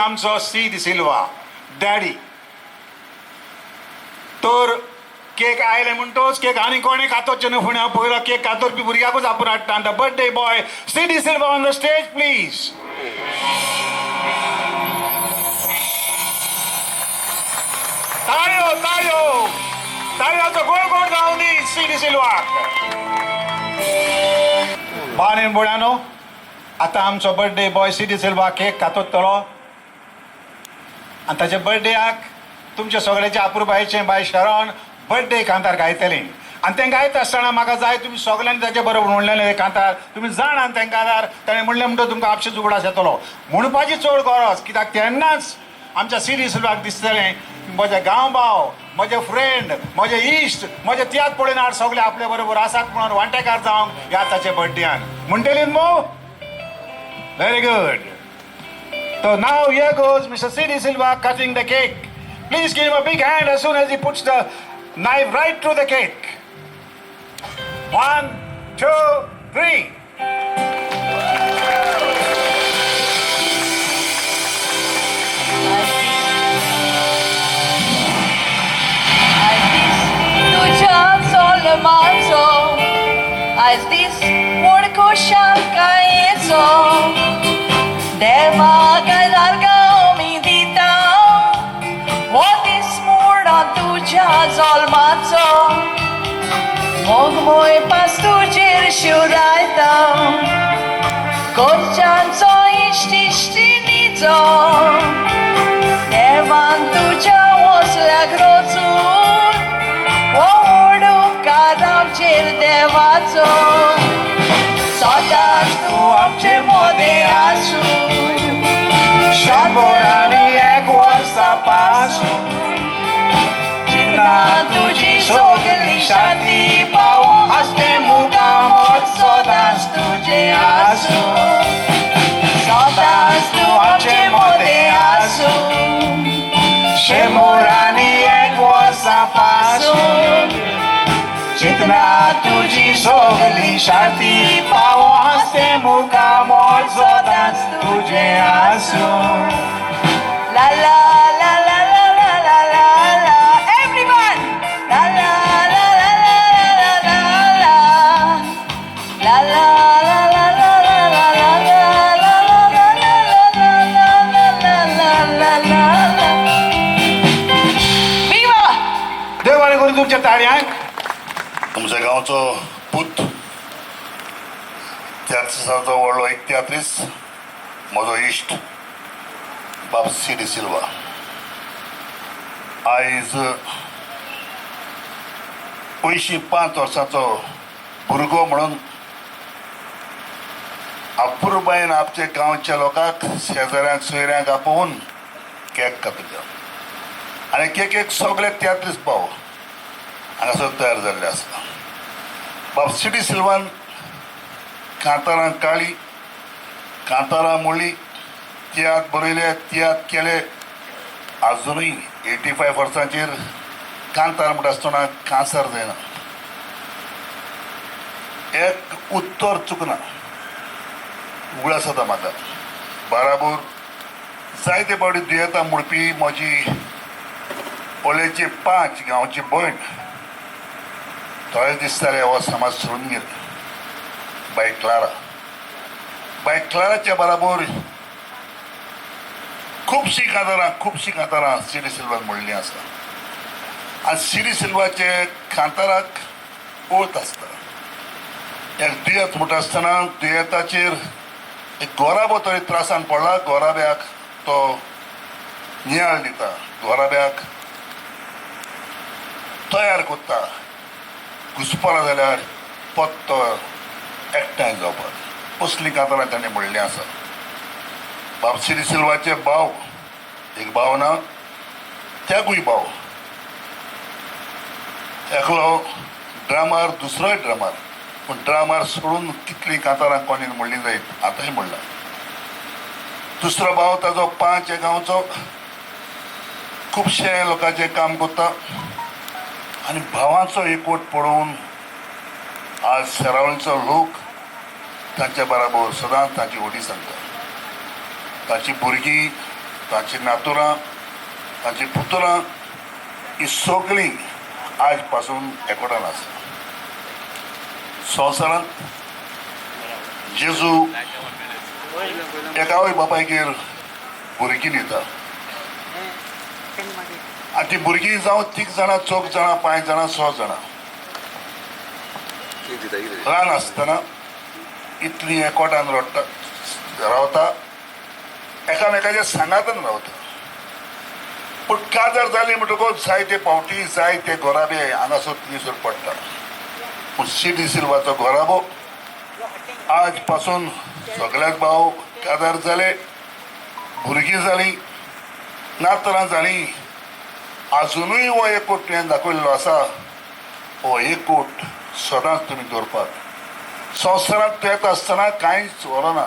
आमचो C D'Silva daddy. तर cake आयले म्हणटोच केक आनी कोणें कातरचें न्हू फुडें. हांव पयलो केक कातरपी भुरग्याकूच आपोवन हाडटा. The birthday boy C D'Silva on the stage please. ताळयो ताळयो ताळयांचो गोड गोड जावं दी सी डिसिल्वाक. बान भुरग्यांनो, आतां आमचो birthday boy C D'Silva cake कातरतलो आनी ताच्या बर्थडेयाक तुमच्या सगळ्याच्या अपुरबायेचें बाय शरण बर्थडे कांतार गायतली. आनी तें गायता आसतना म्हाका जाय तुमी सगल्यांनी ताचे बरोबर म्हणलेलें कांतार तुमी जाणा. आनी तें कांतार ताणें म्हणलें म्हणटकच तुमकां आपशींच उगडास येतलो. म्हणपाची चड गरज कित्याक तेन्नाच आमच्या सी डिसिल्वाक दिसतलें म्हजे गांवभाव, म्हजे फ्रेंड, म्हजे इश्ट, म्हजे तियात्र पळयनार सगळे आपले बरोबर आसात म्हणून वांटेकार जावंक ह्या ताच्या बर्थडेयान. म्हणटली मो? Very good. So now here goes Mr. C.D. Silva cutting the cake. Please give him a big hand as soon as he puts the knife right through the cake. 1, 2, 3. आयज दीस तुज्या जल्माचो, आयज दीस व्हड खुशालकायेचो. देवाक आयज आर्गां आमी दिता, हो दीस म्हणून तुज्या जल्माचो. मोगमय पास तुजेर शिवरायता, घरच्यांचो, इश्ट इश्टिणीचो. देवान तुज्या वसल्याक रचून, हो व्हड उपकार आमचेर देवाचो. सदांच तूं आमचे मदें आसूं, 101 वर्सां पासून चिंतना तुजी सगली शांती पावूं, हांसतें मुखामळ सदांच तुजें आसूं. सदांच तूं आमचे मदें आसूं, 101 वर्सां पासून चिंतना तुजी सगली शांती पावूं, हांसतें मुखामळ सदांच तुजें आसूं. La la la la la la la la la. Everyone. La la la la la la la la. La la la la la la la la la la la la la la la la la la. Viva! देव बरें करूं तुमच्या ताळयांक. आमच्या गांवचो पूत, तियात्रिसाचो व्हडलो एक तियात्रीस, म्हजो इश्ट बाब सी डी सिल्वा आयज 85 वर्सांचो भुरगो म्हणून अपुरबायेन आपच्या गांवच्या लोकांक, शेजाऱ्यांक, सोयऱ्यांक आपोवन केक कापयलो आनी केकेक सगळे तियात्रीस भाव हांगासर तयार जाल्ले आसा. बाब सी डी सिल्वान कांतारां काळी, कांतारां मोडली, तियात्र बरयले, तियात्र केले. आजुनूय 85 वर्सांचेर कांतार म्हणटा आसतना कांसार जायना, एक उत्तर चुकना. उगडास जाता म्हाका, बाराबोर जायते फावटी दुयेंतां मोडपी म्हजी ओलेची पांच गांवची भयण थोडे दीस जाले हो समाज सोडून गेली, बाय क्लारा. बाय क्लाराच्या बराबर खुबशीं कांतारां, खुबशीं कांतारां सी डी सिल्वान म्हणिल्लीं आसा. आनी सी डी सिल्वाचे कांताराक अर्थ आसता. एक दुयेंत म्हणटा आसतना दुयेंताचेर एक गोराबो तरी त्रासान पडला, गोराब्याक तो नियाळ दिता, गोराब्याक तयार करता, घुसपला जाल्यार पत्तो एकठांय जावपाक. असलीं कांतारां ताणें म्हणिल्लीं आसा. बाब सी डी सिल्वाचे भाव, एक भाव ना, त्यागूय भाव, एकलो ड्रामार, दुसरोय ड्रामार, पूण ड्रामार सोडून कितलीं कांतारां कोणीन म्हणलीं जायत आतांय म्हणलां. दुसरो भाव ताजो पांच गांवचो, खुबशे लोकांचें काम करता आनी भावांचो एकवट पळोवन आज सरावळीचो लोक तांच्या बराबर सदांच तांची व्हडी सांगता. ताची भुरगीं तांची नातुरां, तांची पुतुरां ही सगळीं आज पासून एकवटान आसा. संवसारांत जेजू एका आवय बापायगेर भुरगीं दिता आनी ती भुरगीं जावं 3 जाणां, 4 जाणां, 5 जाणां, 6 जाणां, ल्हान आसतना इतली एकवटान रडटा रावता, एकामेकाच्या सांगातान रावता. पूण काजार जाली म्हणटकूच जायते पावटी जायते घोराबे हांगासर थंयसर पडटा. पूण सी डी सिल्वाचो घोराबो आज पासून सगळ्याच भाव काजार जाले, भुरगीं जालीं, नातरां जालीं, आजुनूय हो एकवट तुवें दाखयल्लो आसा. हो एकवट सदांच तुमी दवरपाक. संवसारांत तूं येता आसतना कांयच व्हरना,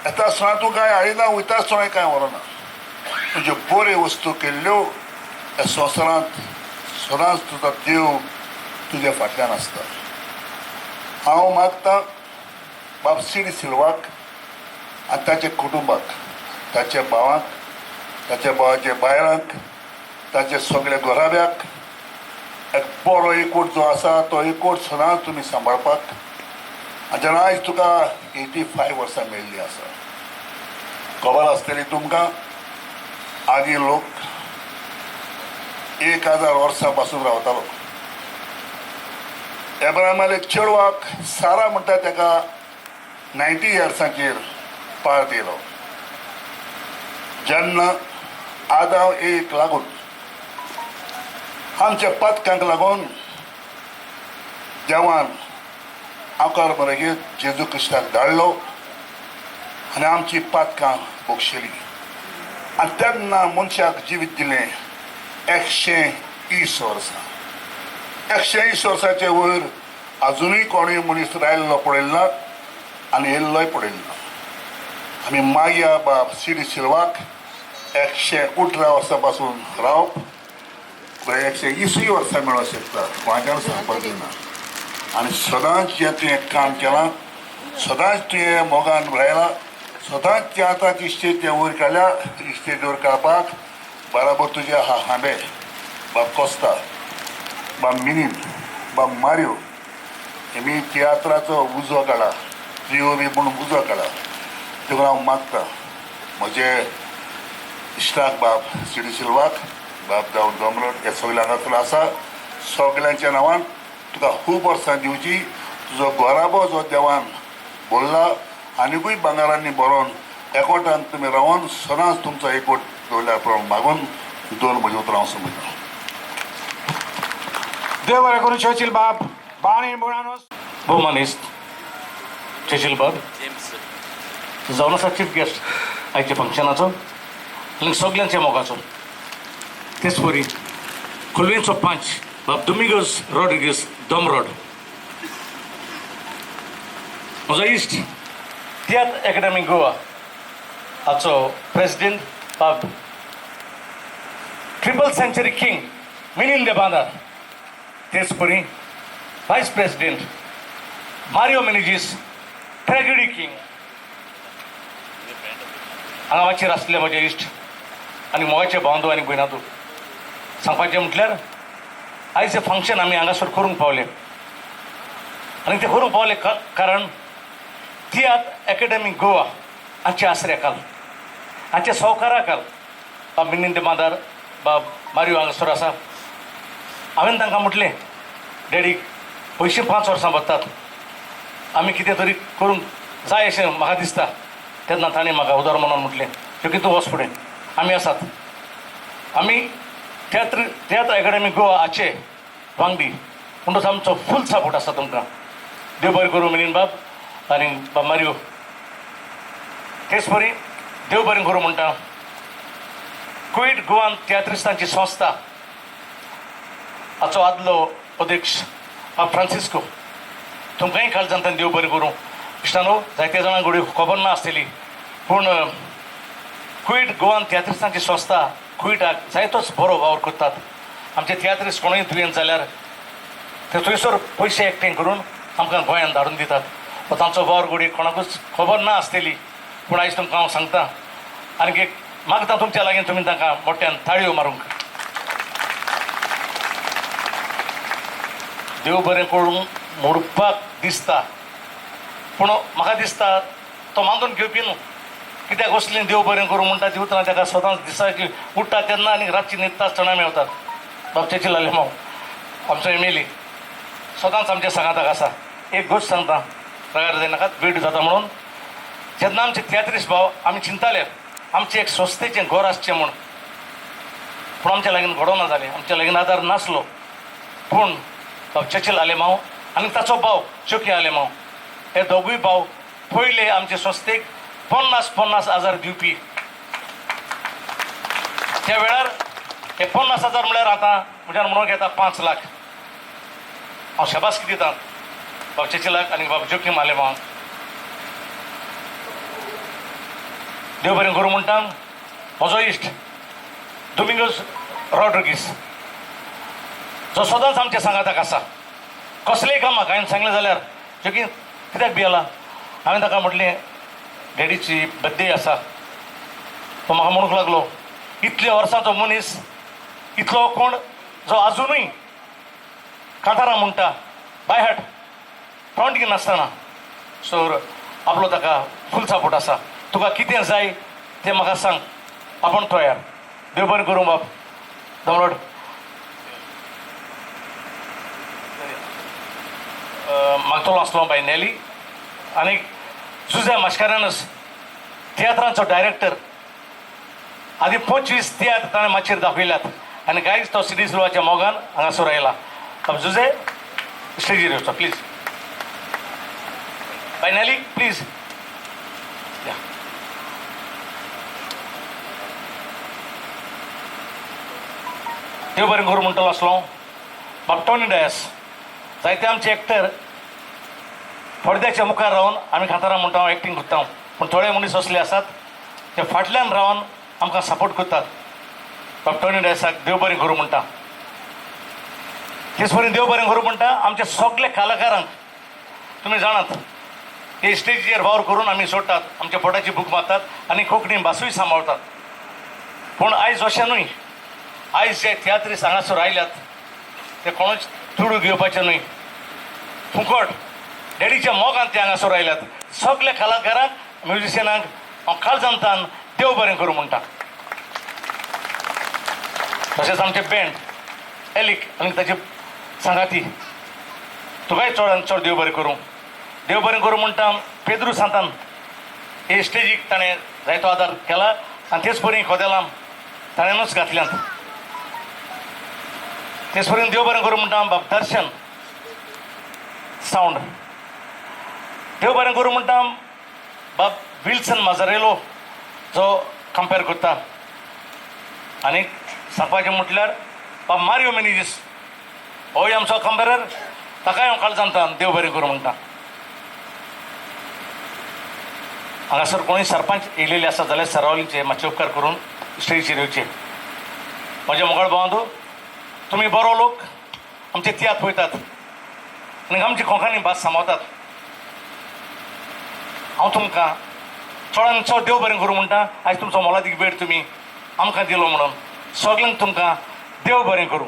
येता आसतना तूं कांय हाडिना, वयता आसतना कांय व्हरना. तुज्यो बऱ्यो वस्तू केल्ल्यो ह्या संवसारांत सदांच तुजो देव तुज्या फाटल्यान आसता. हांव मागतां बाब सी डी सिल्वाक आनी ताच्या कुटुंबाक, ताच्या भावांक, ताच्या भावाच्या बायलांक, ताच्या सगळ्या घराब्याक एक बरो एकवट जो आसा तो एकवट सदांच तुमी सांबाळपाक. आनी जेन्ना आयज तुका 85 वर्सां मेळिल्लीं आसा, खबर आसतली तुमकां आदी लोक 1000 वर्सां पासून रावतालो. एब्रामाले चेडवाक सारा म्हणटा ताका 90 इयर्सांचेर पाळत येयलो. जेन्ना आदाव एक लागून आमच्या पातकांक लागून देवान आकार म्हणगीर जेजू क्रिस्ताक धाडलो आनी आमची पातकां बक्षिली आनी तेन्ना मनशाक जिवीत दिलें 120 वर्सां. 120 वर्साचे वयर आजुनूय कोणूय मनीस रायल्लो पळयलो ना आनी येयल्लोय पळयलो ना. आमी मागया बाब सी डी सिल्वाक 118 वर्सां पासून रावप, 120 वर्सां मेळोंक शकता, कोणाच्यान सांगपाचें ना. आनी सदांच जें तुवें काम केलां, सदांच तुवें मोगान रायलां, सदांच तें आतां ती स्टेज वयर काडल्या, स्टेज वयर काडपाक बराबर तुजे आहा हांबे बाब कोस्ता, बाब मिनीन, बाब मारियो, हेमी तियात्राचो उजो काडला, त्रियो बी म्हूण उजो काडला. देखून हांव मागता म्हजे इश्टाक बाब सी डी सिल्वाक, बाब दाऊद दोमरोड, हे सगळे हांगासर आसा, सगळ्यांच्या नांवान तुका खूब वर्सां दिवची. तुजो घराबो जो देवान बोल्ला आनिकूय भांगरांनी बरोवन एकवटान तुमी रावन सदांच तुमचो एकवट दवरल्या प्रमाण मागून दोन म्हजी उतरां हांव समजता. देव बरें करूं चर्चिल बाब. बाणी बुणानोस भोवमानेस्त चर्चिल बाब जावन आसा चीफ गेस्ट आयच्या फंक्शनाचो आनी सगल्यांच्या मोगाचो. तेच परी कुलवेंचो पंच बाब दुमिगोज रॉड्रिगीस दोमरोड, म्हजो इश्ट तियात्र एकाडमी गोवा हाचो प्रेसिडेंट बाब ट्रिपल सेंचुरी किंग मिनीन दे बांदार, तेच परी vice president Mario Menezes tragedy king, हांगा मातशेर आसले म्हजे इश्ट आनी मोगाचे बांदू आनी भयणांतू. सांगपाचें म्हटल्यार आयज हें फंक्शन आमी हांगासर करूंक पावले आनी तें करूंक पावले कारण तियात्र एकाडमी गोवा हाचे आसऱ्या खाल, हाच्या सहकारा खाल बाब मिनीन दे मादार, बाब मारियो हांगासर आसा. हांवें तांकां म्हटलें, डॅडी पयशे 5 वर्सां वतात, आमी कितें तरी करूंक जाय अशें म्हाका दिसता. तेन्ना ताणें म्हाका उदार म्हणून म्हटलें, की तूं वच फुडें, आमी आसात. आमी तियात्र एकाडमी गोवा हाचे वांगडी म्हणटच आमचो फूल सपोर्ट आसा तुमकां. देव बरें करूं मिनीन बाब आनी बाब मारियो. तेच परी देव बरें करूं म्हणटा कुवेट गोवान तियात्रिस्तांची संस्था हाचो आदलो अध्यक्ष बाब फ्रांसिस्को, तुमकांय काळजांतल्यान देव बरें करूं. इश्टानो, जायते जाणांक घडये खबर ना आसतली, पूण कुवेट गोवान तियात्रिस्तांची संस्था कुवेटाक जायतोच बरो वावर करतात. आमचे तियात्रिस्ट कोणूय दुयेंत जाल्यार ते थंयसर पयशे एकठांय करून आमकां गोंयांत धाडून दितात. हो तांचो वावर घडये कोणाकूच खबर ना आसतली, पूण आयज तुमकां हांव सांगता. आनीक एक मागता तुमच्या लागीं तुमी तांकां मोठ्यान ताळयो मारूंक. देव बरें करूं मोडपाक दिसता, पूण म्हाका दिसता तो मानून घेवपी न्हू. कित्याक असलीं देव बरें करूं म्हणटा ती उतरां ताका सदांच दिसाची उठ्ठा तेन्ना आनी रातची न्हिदता आसतना मेवतात. बाबच्याची लाले माव आमचो एमेली सदांच आमच्या सांगाताक आसा. एक गोश्ट सांगता, रागार जायनाकात, वेळ जाता म्हणून. जेन्ना आमचे तियात्रीस भाव आमी चिंताले आमचें एक संस्थेचें घर आसचें म्हूण, पूण आमच्या लागीं घडोना जालें, आमच्या लागीं आदार नासलो. पूण बाब चेचील आलेमाव आनी ताचो भाव चोकी आलेमाव हे दोगूय भाव पयले आमचे संस्थेक 50-50 हजार दिवपी. त्या वेळार हे 50 हजार म्हळ्यार आतां म्हज्यान म्हणूंक येता 5 लाख. हांव शाबासकी दितां बाब चेचिलाक आनी बाब जोकीम आलेमाव. देव बरें करूं म्हणटा म्हजो इश्ट दोमिंगोस रॉड्रिगीस जो सदांच आमच्या सांगाताक आसा. कसलेय कामाक हांवें सांगलें जाल्यार जोकी कित्याक भियेला, हांवें ताका म्हटलें डॅडीची बड्डे आसा. तो म्हाका म्हणूंक लागलो इतल्या वर्सांचो मनीस, इतलो कोण जो आजुनूय कांतारां म्हणटा बाय हार्ट तोंड घेनासतना, सो आपलो ताका फूल सपोर्ट आसा. तुका कितें जाय तें म्हाका सांग, आपूण तयार. देव बरें करूं बाब दमरोड. मागतलो आसलो बाय नॅली आनी जुझे मास्कारेनस तियात्रांचो डायरेक्टर. आदी 25 तियात्र ताणें माचयेर दाखयल्यात आनी गायज तो सिडी सिल्वाच्या मोगान हांगासर आयला. जुझे स्टेजीर येवचो प्लीज. Bye नॅली please. या. देव बरें करूं म्हणटलो आसलो बाब टॉनी डायस. जायते आमचे एक्टर पडद्याच्या मुखार रावन आमी खातारां म्हणटा एक्टींग करता, पूण थोडे मनीस असले आसात ते फाटल्यान रावन आमकां सपोर्ट करतात. बाब टॉनी डायसाक देव बरें करूं म्हणटा. तेच परी देव बरें करूं म्हणटा आमच्या सगल्या कलाकारांक. तुमी जाणात हे स्टेजीचेर वावर करून आमी सोडटात, आमच्या पोटाची भूक मारतात आनी कोंकणी भासूय सांबाळतात. पूण आयज अशें न्हय. आयज जे तियात्रीस हांगासर आयल्यात ते कोणूच दुडू घेवपाचे न्हय, फुकट डॅडीच्या मोगान ते हांगासर आयल्यात. सगल्या कलाकारांक म्युजिशियनांक हांव काळजांतान देव बरें करूं म्हणटा. तशेंच आमचें बँड एलीक आनी ताचे सांगाती तुकाय चड आनी चड देव बरें करूं. देव बरें करूं म्हणटा पेद्रू सांतान हे स्टेजीक ताणें जायतो आदार केला आनी तेच परी खोदेलां ताणेंनूच घातल्यांत. तेच परी देव बरें करूं म्हणटा बाब दर्शन सावंड. देव बरें करूं म्हणटा बाब विल्सन माजारेलो जो कंपेर करता. आनी सांगपाचें म्हटल्यार बाब मारियो मेनेजीस होय आमचो कंपेरर, ताकाय हांव काळजांत देव बरें करूं म्हणटा. हांगासर कोणूय सरपंच येयलेले आसा जाल्यार सरावलीचे मातशे उपकार करून स्टेजीचेर येवचे. म्हज्या मोगाळ भावांनो, तुमी बरो लोक आमचे तियात्र पळयतात आनी आमची कोंकणी भास सांबाळतात. हांव तुमकां चडान चड देव बरें करूं म्हणटा. आयज तुमचो मोलादीक वेळ तुमी आमकां दिलो म्हणून सगल्यांक तुमकां देव बरें करूं.